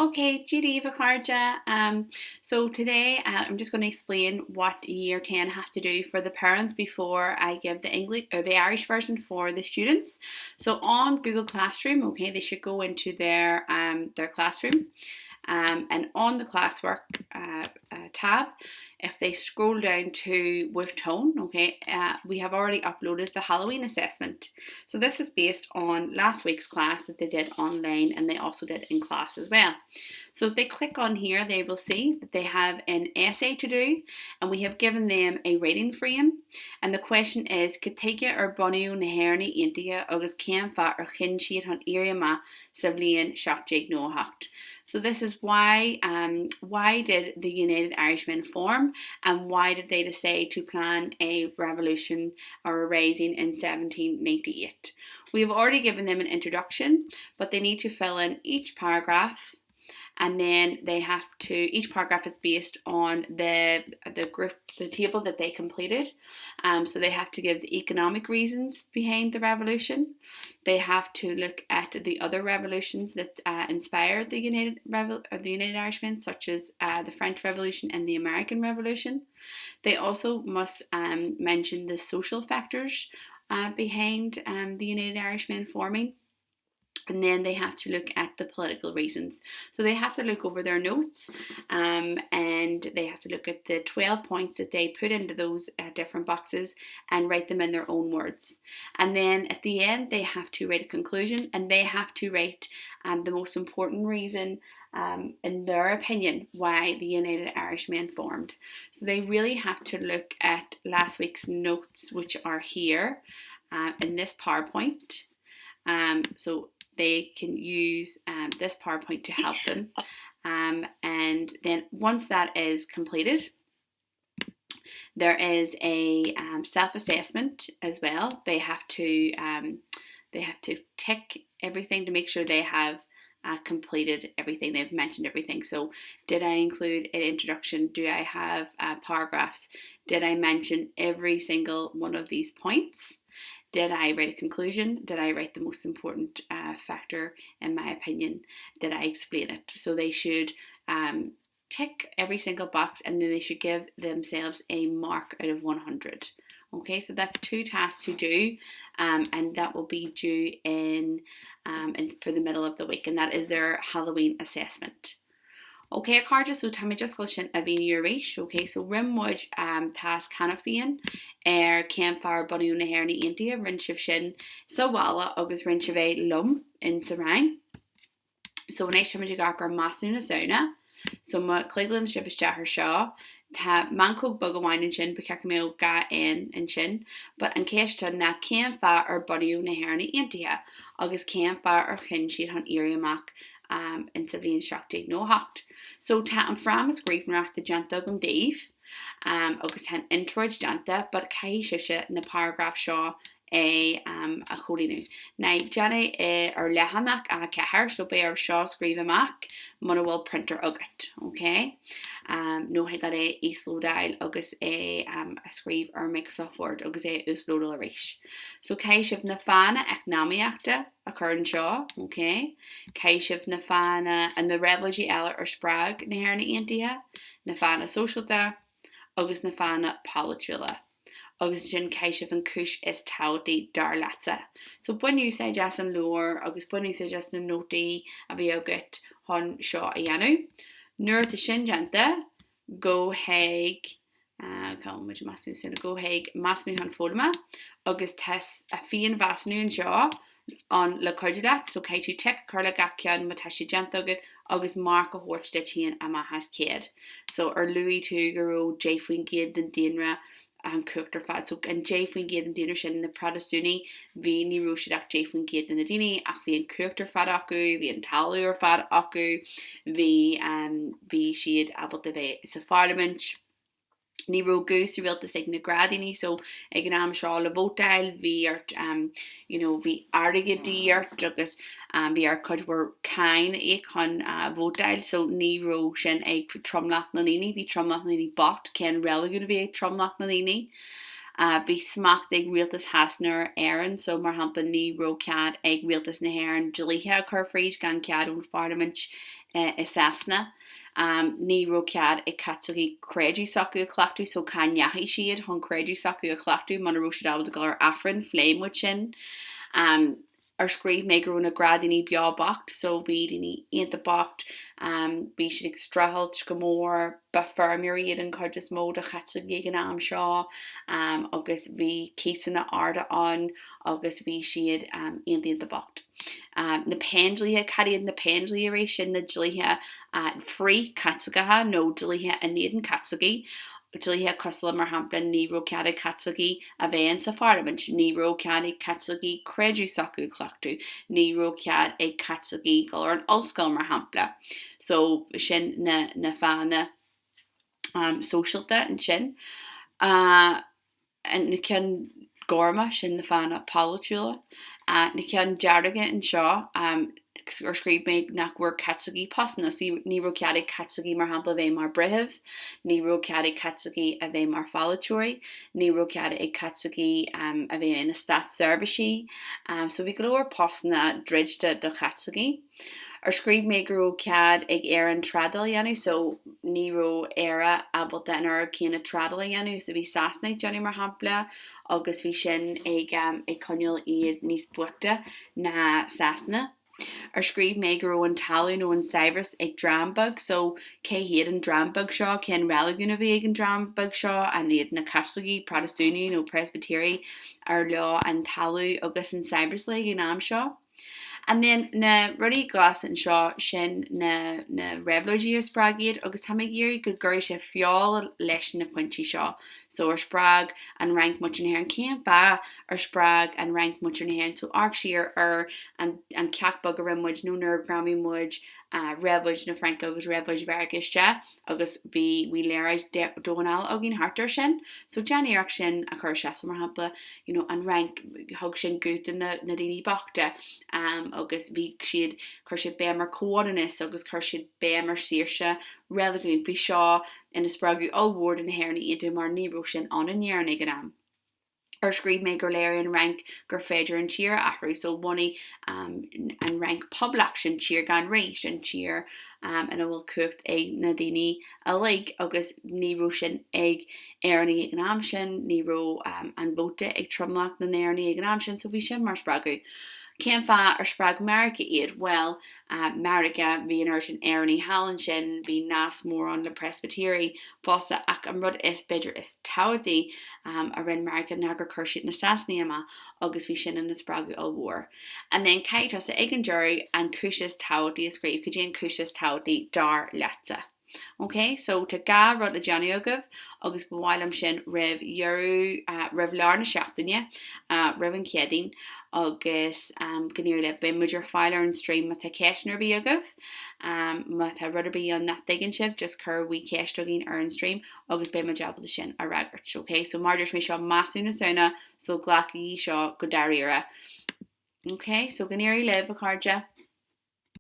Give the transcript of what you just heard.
Okay, Dia daoibh a chairde. Um, so today uh, I'm just going to explain what year 10 have to do for the parents before I give the English or the Irish version for the students. So on Google Classroom, okay, they should go into their um, their classroom um, and on the classwork uh, uh, tab, if they scroll down to Wolfe Tone, okay, uh, we have already uploaded the Halloween assessment. So this is based on last week's class that they did online and they also did in class as well. So if they click on here, they will see that they have an essay to do and we have given them a rating frame. And the question is, Cad chuige ar bunaíodh na hÉireannaigh Aontaithe agus cén fáth ar chinn siad chun éirí amach sa bhliain 1798. So this is why um, why did the United Irishmen form and why did they decide to plan a revolution or a rising in 1798? We have already given them an introduction, but they need to fill in each paragraph and then they have to each paragraph is based on the the group the table that they completed um, so they have to give the economic reasons behind the revolution they have to look at the other revolutions that uh, inspired the United Revol or the United Irishmen such as uh, the French Revolution and the American Revolution they also must um, mention the social factors uh, behind um, the United Irishmen forming and then they have to look at the political reasons. So they have to look over their notes um, and they have to look at the 12 points that they put into those uh, different boxes and write them in their own words. And then at the end, they have to write a conclusion and they have to write um, the most important reason um, in their opinion, why the United Irishmen formed. So they really have to look at last week's notes, which are here uh, in this PowerPoint. Um, so they can use um, this PowerPoint to help them. Um, and then once that is completed, there is a um, self-assessment as well. They have to um, they have to tick everything to make sure they have uh, completed everything. They've mentioned everything. So did I include an introduction? Do I have uh, paragraphs? Did I mention every single one of these points? Did I write a conclusion? Did I write the most important uh, factor in my opinion? Did I explain it? So they should um, tick every single box and then they should give themselves a mark out of 100. Okay, so that's two tasks to do um, and that will be due in, um, in for the middle of the week and that is their Halloween assessment. Ok a chairde, so tá mé just ag dul sin a mhíniú arís, ok, so rinne muid um, tasc cheana féin ar cén fáth ar bunaíodh na hÉireannaigh Aontaithe, rinne sibh sin sa bhaile agus rinne sibh é liom in sa rang. So anois táimid ag amharc ar measúnú na Samhna. So má chliceálann sibh isteach ar seo, tá meancóg beag amháin ansin, ba cheart go mbeadh 2 N ansin, but an cheist ná cén fáth ar bunaíodh na hÉireannaigh Aontaithe agus cén fáth ar chinn siad chun éirí amach um, in sa bhliain 1798. So tá an fráma scríbhneoireachta déanta agam daoibh um, agus tá an introit déanta, but caithfidh sibhse na paragraif seo é a chomhlíonadh. Now, déan é ar leathanach A4, so beidh ort seo a scríobh amach muna bhfuil printer agat, ok? Nó thig leat é a íoslódáil agus é a scríobh ar Microsoft Word agus é a uaslódáil arís. So caithfidh sibh na fáthanna eacnamaíochta a chur anseo, ok? Caithfidh sibh na fáthanna, na réabhlóidí eile ar spreag na hÉireannaigh Aontaithe, na fáthanna sóisialta agus na fáthanna polaitiúla. agus ansin caithfidh sibh an cúis is tábhachtaí dar leatsa. So bain úsáid as an leabhar agus bain úsáid as na nótaí a bhí agat chun seo a dhéanamh. Nuair atá sin déanta, gabh chuig cá bhfuil muid measúnú sin, gabh chuig measúnú chun foghlama agus tá féinmheasúnú anseo ann le cuidiú leat, so caithfidh tú tic a chur le gach ceann má tá sé déanta agat agus marc a thabhairt duit féin amach as 100. So ar luaigh tú go raibh 10% den daonra an cumhacht ar fad, so an 10% den daonra sin, na Protastúnaigh, bhí, ní raibh siad ach 10% de na daoine ach bhí an cumhacht ar fad acu, bhí an talamh ar fad acu, bhí, bhí siad ábalta bheith sa pharlaimint. Ní raibh guth sa rialtas ag na gnáthdhaoine so ag an am seo le vótáil bhí ort you know bhí airgead de dhíth ort agus bhí ort cuid mhór cáin a íoc chun vótáil so ní raibh sin ag tromlach na ndaoine, bhí tromlach na ndaoine bocht, cén reiligiún a bhí ag tromlach na ndaoine? Bhí smacht ag rialtas Shasana ar Éirinn so mar shampla ní raibh cead ag rialtas na hÉireann dlíthe a chur fríd gan cead ón pharlaimint i Sasana. Ní raibh cead ag Caitlicigh creideamh s'acu a chleachtadh so cá ndeachaigh siad chun creideamh s'acu a chleachtadh muna raibh siad ábalta dul ar Aifreann, phléigh muid sin. Ar scríobh mé go raibh na gnáthdhaoine beo bocht so bhí daoine iontach bocht, bhí siad ag streachailt go mór, ba feirmeoirí iad an chuid is mó de Chaitlicigh ag an am seo agus bhí cíosanna arda ann agus bhí siad iontach iontach bocht. Na Péindlíthe, cad iad na Péindlíthe arís? Sin na dlíthe frith-Chaitliceacha nó dlíthe in éadan Caitlicigh, dlíthe cosúil le mar shampla ní raibh cead ag Caitlicigh a bheith in sa pharlaimint, ní raibh cead ag Caitlicigh creideamh s'acu a chleachtadh, ní raibh cead ag Caitlicigh dul ar an ollscoil, mar shampla. So, sin na, na fáthanna sóisialta ansin. Na cinn gorma, sin na fáthanna polaitiúla. Na cinn dearga anseo, ar scríobh mé nach bhfuair Caitlicigh postanna, so ní raibh cead ag Caitlicigh, mar shampla, bheith mar breitheamh, ní raibh cead ag Caitlicigh a bheith mar pholaiteoirí, ní raibh cead ag Caitlicigh a bheith ina státseirbhísigh, so bhí go leor postanna druidte do Chaitlicigh. Ar scríobh mé go raibh cead ag Éirinn trádáil a dhéanamh, so ní raibh Éire ábalta an oiread céanna trádáil a dhéanamh is a bhí Sasana ag déanamh, mar shampla, agus bhí sin ag ag coinneáil iad níos boichte ná Sasana. Ar scríobh mé go raibh an talamh nó an saibhreas ag dream beag, so cé hiad an dream beag seo, cén reiligiún a bhí ag an dream beag seo, an iad na Caitlicigh, Protastúnaigh nó Preispitéirigh ar leo an talamh agus an saibhreas ag an am seo? And then na rudaí glasa anseo, sin na na réabhlóidí a spreag iad agus tá mé ag iarraidh go gcuirfidh sibh feoil leis na pointí seo. So ar spreag an Fhrainc muintir na hÉireann? Cén fáth ar spreag an Fhrainc muintir na hÉireann? So amharc siar ar an an ceacht beag a rinne muid nó nuair a ghreamaigh muid réabhlóid na Fraince agus réabhlóid Mheiriceá isteach agus bhí bhí léaráid domhan eile againn thart air sin. So déan iarracht sin a chur isteach. So mar shampla, you know, an Fhrainc, thug sin guth do na na daoine bochta um, agus bhí siad, chuir siad béim ar comhionannas agus chuir siad béim ar saoirse reiligiúin. Bhí seo ina spreagadh ollmhór do na hÉireannaigh aontú mar ní raibh sin ann in Éirinn ag an am. Ar scríobh mé gur léirigh an Fhrainc gur féidir an tír a athrú so bhunaigh an Fhrainc poblacht, sin tír gan rí, sin tír ina bhfuil cumhacht ag na daoine uilig agus ní raibh sin ag Éireannaigh ag an am sin, ní raibh an vóta ag tromlach na nÉireannaigh ag an am sin so bhí sin mar spreagadh. Cén fáth ar spreag Meiriceá iad? Bhuel, Meiriceá, bhí an oiread sin Éireannaigh thall ansin, bhí nasc mór ann le Preispitéirigh fosta ach an rud is, b'fhéidir, is tábhachtaí a rinne Meiriceá ná gur chuir siad na Sasanaigh amach agus bhí sin ina spreagadh ollmhór. And then caithfidh tusa ag an deireadh an cúis is tábhachtaí a scríobh, cad é an cúis is tábhachtaí dar leatsa? Ok, so tá 2 rud le déanamh agaibh agus ba mhaith liom sin roimh dheireadh, roimh lár na seachtaine, roimh an Chéadaoin agus go n-éirí libh. Beidh muid ar fáil ar an stream má tá ceisteanna ar bith agaibh. Má tá rud ar bith ann nach dtuigeann sibh, just cuir wee ceist chugainn ar an stream agus beidh muid ábalta sin a fhreagairt. Ok, so mar a dúirt mé seo measúnú na Samhna, so glacaigí seo go dáiríre. Ok, so go n-éirí libh a chairde.